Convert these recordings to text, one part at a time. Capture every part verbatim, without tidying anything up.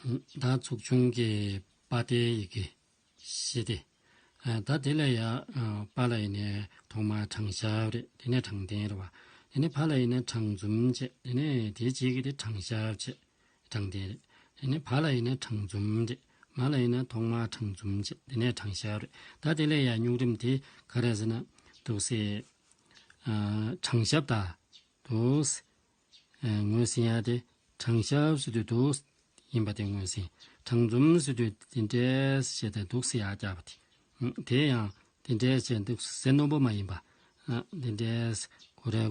ད་ཚོགས་ཆུང་གི་པ་སྡེའི་ཡི་གེ་བཞི་སྟེ། ཨ་ད་དེ་ལ་ཡ་ཨ་པ་ལ་ཡིན་ནའི་ཐོག་མར་དྲང་ཞབས་རེད། དེ་ནས་དྲང་འཐེན་རེད་བ། དེ་ནས་ཕ་ལ་ཡིན་ན་དྲང་འཛུམ་བྱས། དེ་ནས་དེའི་རྗེས་ཀྱི་དེ་དྲང་ཞབས་བྱས། དྲང་འཐེན་རེད། དེ་ནས་བ་ལ་ཡིན་ན་དྲང་འཛུམ་རེད། མ་ལ་ཡིན་ན་ཐོག་མར་དྲང་འཛུམ་བྱས། དེ་ནས་དྲང་ཞབས་རེད། ད་དེ་ལ་ཡ་སྨྱུག་རིམ་དེ་ག་རེ་ཟེར་ན་འདུག་སེ། ཨ་དྲང་ཞབས་དང་འདུག་སེ། ཨ་ངོས་ཟིན་ཡ་དེ་དྲང་ཞབས་ཟེར་དུས་འདུག་སེ་ཡིན་པ་དེ་ངོས་ཟིན། དྲང་འཛུམ་ཟེར་དུས་དེ་འདྲས་བྱས་ཏེ་འདུག་སེ་ཡར་བཀྱག་པ་དེ། ཨ་དེ་ཡང་དེ་འདྲས་བྱས་འདུག་སེ་རྣོན་པོ་མ་ཡིན་པ། ཨ་དེ་འདྲས་ཁོ་རེ་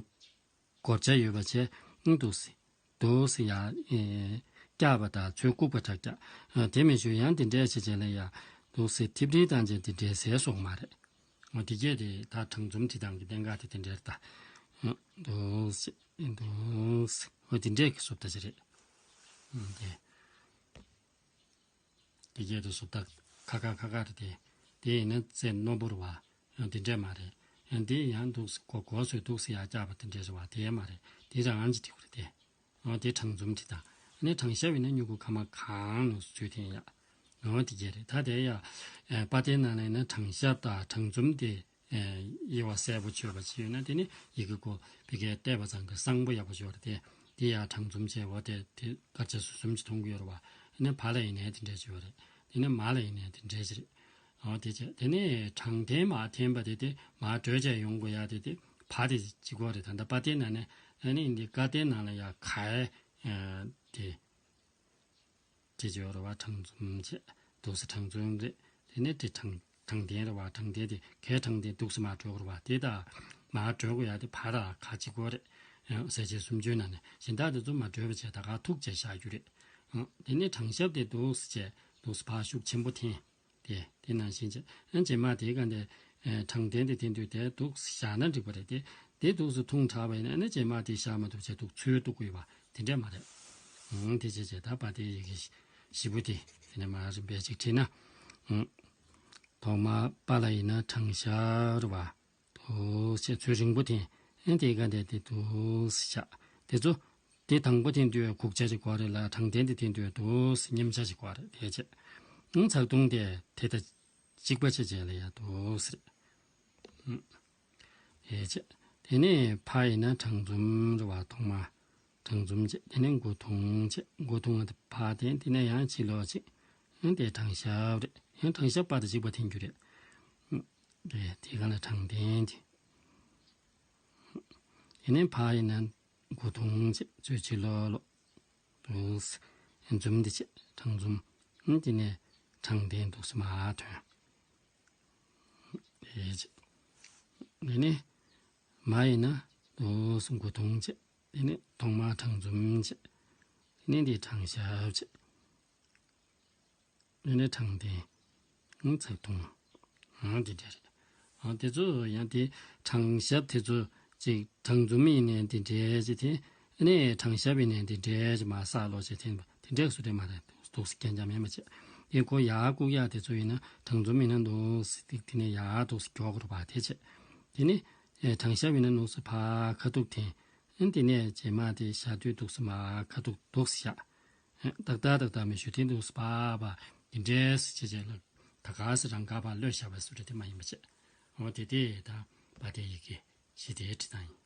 གོར་ཆ་ཡོད་པ་བྱས་ཨང་འདུག་སེ། འདུག་སེ་ཡ། ཨེ་བཀྱག་པ་དང་ཚུར་བཀུག་པ་འདྲ་བཀྱག་ཨ་དེ་མིན་ཞུ་ཡང་དེ་འདྲས་བྱས་བྱས་ལ་ཡ། འདུག་སེ་ཐིབས་རིལ་བཏང་བྱས་དེ་འདྲས་ཟས་སོང་མ་རེད། འོ་དེ་སྐད་དེ་ད་དྲང་འཛུམ་དེ་དང་གི་གདེང་ཁ་དེ་དེ་འདྲས་ད། ཨ་འདུག་སེ་འདུག་སེ་འོ་དེ་འདྲས་ཀྱི་བཟོ་ལྟ་ཅིག་རེད། ཨ་དེ། དེ་སྐད་དུ་བཟོ་ལྟ་ཁ་ཁ་ཁ་ཁ་རེད་དེ། དེ་ཡིན་ན་རྩེ་རྣོན་པོ་རེད་བ། ཡང་དེ་འདྲས་མ་རེད། ཡང་དེ་ཡང་འདུག་སེ་གོ་གོ་སོས་འདུག་སེ་ཡར་བཀྱག་པ་དེ་འདྲས་རེད་བ། དེ་མ་རེད། དེ་རང་ཅིག་དེ་ཁོ་རེད་དེ། འོ་དེ་དྲང་འཛུམ་དེ་དང་། ཨ་ནི་དྲང་ཞབས་ཡིན་ན་སྨྱུ་གུ་ཁ་མ་གང་ནུ་ཚུལ་དེ་ཡ། འོ་དེ་སྐད་རེད། ད་དེ་ཡ། ཨ་པ་སྡེའི་ནང་ལ་ཡིན་ན་དྲང་ཞབས་དང་དྲང་འཛུམ་དེ། ཨེ་དབྱེ་བ་གསལ་པོ་ཆོད་པ་ཅིག་ཡོད་ན་དེ་ནི་ཡི་གེ་གོ་བི་གའི་བལྟས་པ་ཙང་གི་གསང་པོ་ཡག་པོ་ཅིག་ཡོད་རེད་དེ། དེ་ཡང་དྲང་འཛུམ་བྱས་འོ་དེ་དེ་དཀར་ཆ་ཟུར་གསུམ་ཅིག་མཐོང་གི་ཡོད་རེད་བ། ཨ་ནི་བ་ལ་ཡིན་ནའི་དེ་འདྲས་ཅིག་ཡོད་རེད། དེ་ནི་མ་ལ་ཡིན་ནའི་དེ་འདྲས་ཅིག་རེད། འོ་དེ་བྱས་དེ་ནི་དྲང་འཐེན་མར་འཐེན་པ་དེ་དེ་མར་བགྲོད་བྱས་ཡོང་དགོས་ཡ་དེ་དེ་བ་དེ་གཅིག་པོ་རེད། ད་ལྟ་པ་སྡེའི་ནང་ནས་ཨ་ནི་འདི་ཀ་སྡེའི་ནང་ལ་ཡ་ག་ཨེ་དེ། དེ་ཅི་ཡོད་རེད་བ། དྲང་འཛུམ་བྱས། འདུག་སེ་དྲང་འཛུམ་རེད། དེ་ནས་དེ་དྲང་དྲང་འཐེན་རེད་བ། དྲང་འཐེན་དེ་གའི་དྲང་འཐེན་འདུག་སེ་མར་བགྲོད་དགོས་རེད་བ། དེ་དང་མར་བགྲོད་དགོས་ཡ་དེ་བ་དང་ག་གཅིག་པོ་རེད། ཨ་ཟས་བཅད་སུམ་ཅུའི་ནང་ནས་གཞན་དག་དེ་ཚོ་མར་བགྲོད་པ་བྱས་ད་ག་ཐུག་བྱས་བཞག་རྒྱུ་རེད། ཨ་དེ་ནས་དྲང་ཞབས་དེ་འདུག་སེ་བྱས་འདུག་སེ་ཕར་ཤུགས་ཆེན་པོ་འཐེན། དེ་དེ་ནང་བཞིན་བྱས། ཨ་རྗེས་མ་དེའི་སྒང་དེ་ཨ་དྲང་འཐེན་དེ་འཐེན་དུས་དེ་འདུག་སེ་བཞག་ན་འགྲིག་པ་རེད་དེ། དེ་འདུག་སེ་ཐུང་དྲགས་པ་ཡིན་ན་ཨ་ནི་རྗེས་མ་དེ་བཞག་མ་ཐུབ་བྱས་འདུག་ཚུར་གཏུག་དགོས་པ་དེ་འདྲས་མ་རེད། ཨང་དེ་བྱས་བྱས་ད་པ་སྡེའི་ཡི་གེ་བཞི་པོ་དེ་དེ་ནས་མར་རིམ་པས་ཅིག་བྲིས་ན། ཨང་ཐོག་མར་པ་ལ་ཡིན་ན་དྲང་ཞབས་རེད་བ། འདུག་སེ་ཚུར་རིང་པོ་འཐེན། ཨ་དེའི་སྒང་དེ་དེ་འདུག་སེ་བཞག་དེ་ཚོ་དེ་དང་པོ་འཐེན་དུས་གུག་ཆ་ཅིག་དགོས་རེད་ལ། དྲང་འཐེན་དེ་འཐེན་དུས་འདུག་སེ་མཉམ་ཆ་ཅིག་དགོས་རེད། དེ་བྱས། ཨང་ཚེག་ཐུང་དེ་དེ་ད་གཅིག་པ་བྱས་བྱས་ལ་ཡ་འདུག་སེ་རེད། ཨ་དེ་བྱས། དེ་ནས་བ་ཡིན་ན་དྲང་འཛུམ་རེད་བ། ཐོག་མར་དྲང་འཛུམ་བྱས། དེ་ནས་མགོ་ཐུང་བྱས། མགོ་ཐུང་བ་དེ་བ་དེ་དེ་ནས་ཡང་ཕྱི་ལོགས་བྱས། ཨ་དེ་དྲང་ཞབས་རེད། ཡང་དྲང་ཞབས་པ་དང་གཅིག་པ་འཐེན་རྒྱུ་རེད། ཨ་རེད། དེ་སྒང་ལ་དྲང་འཐེན་དེ། དེ་ནས་བ་ཡིན་ན་མགོ་ཐུང་བྱས་ཚུར་ཕྱི་ལོགས་ལོགས། འདུག་སེ་འཛུམ་འདི་བྱས་དྲང་འཛུམ། ཨ་དེ་ནས་དྲང་འཐེན་འདུག་སེ་མར་ཐོན། དེ་བྱས། དེ་ནས་མ་ཡིན་ན་འདུག་སེ་མགོ་ཐུང་བྱས། དེ་ནས་ཐོག་མར་དྲང་འཛུམ་བྱས། དེ་ནས་འདི་དྲང་ཞབས་བྱས། དེ་ནས་དྲང་འཐེན། ཨང་ཚེག་ཐུང་། ཨང་འདི་འདྲ་རེད། ཨང་དེ་ཚོ་ཡང་དེ་དྲང་ཞབས་དེ་ཚོ་ཅིག་དྲང་འཛུམ་ཡིན་ནའི་འདི་འདྲའི་ཅིག་འཐེན། ཨ་ནི་དྲང་ཞབས་ཡིན་ནའི་འདི་འདྲའི་ཅིག་མར་ས་ལོག་ཅིག་འཐེན་པ་དེ་འདྲའི་བཟོ་འདྲ་མ་རེད། འདུག་སེ་རྐྱང་རྐྱང་མེད་མ་བྱས། དེ་ཁོ་ཡར་བཀུག་ཡག་དེ་ཚོ་ཡིན་ན་དྲང་འཛུམ་ཡིན་ན་འདུག་སེ་ཏིག་དེ་ནས་ཡར་འདུག་སེ་མགྱོགས་དགོས་རེད་པ། དེ་བྱས། དེ་ནས་ཨེ་དྲང་ཞབས་ཡིན་ན་འདུག་སེ་ཕར་ཁ་ཐུག་འཐེན། ཨ་དེ་ནས་རྗེས་མ་དེ་བཞག་དུས་འདུག་སེ་མར་ཁ་ཐུག་འདུག་སེ་བཞག་ཏག་ཏག་ཏག་ཏག་མི་ཞུ་དེ་འདུག་སེ་པ་པ་དེ་འདྲས་སེ་བྱས་བྱས་ལ་ད་ག་སེ་རང་ག་པ་གློད་བཞག་པ་བཟོ་འདྲ་དེ་མ་ཡིན་པ་བྱས། འོ་དེ་དེ་ད་པ་སྡེའི་ཡི་གེ་བཞི་དེའི་འབྲི་སྟངས་ཡིན།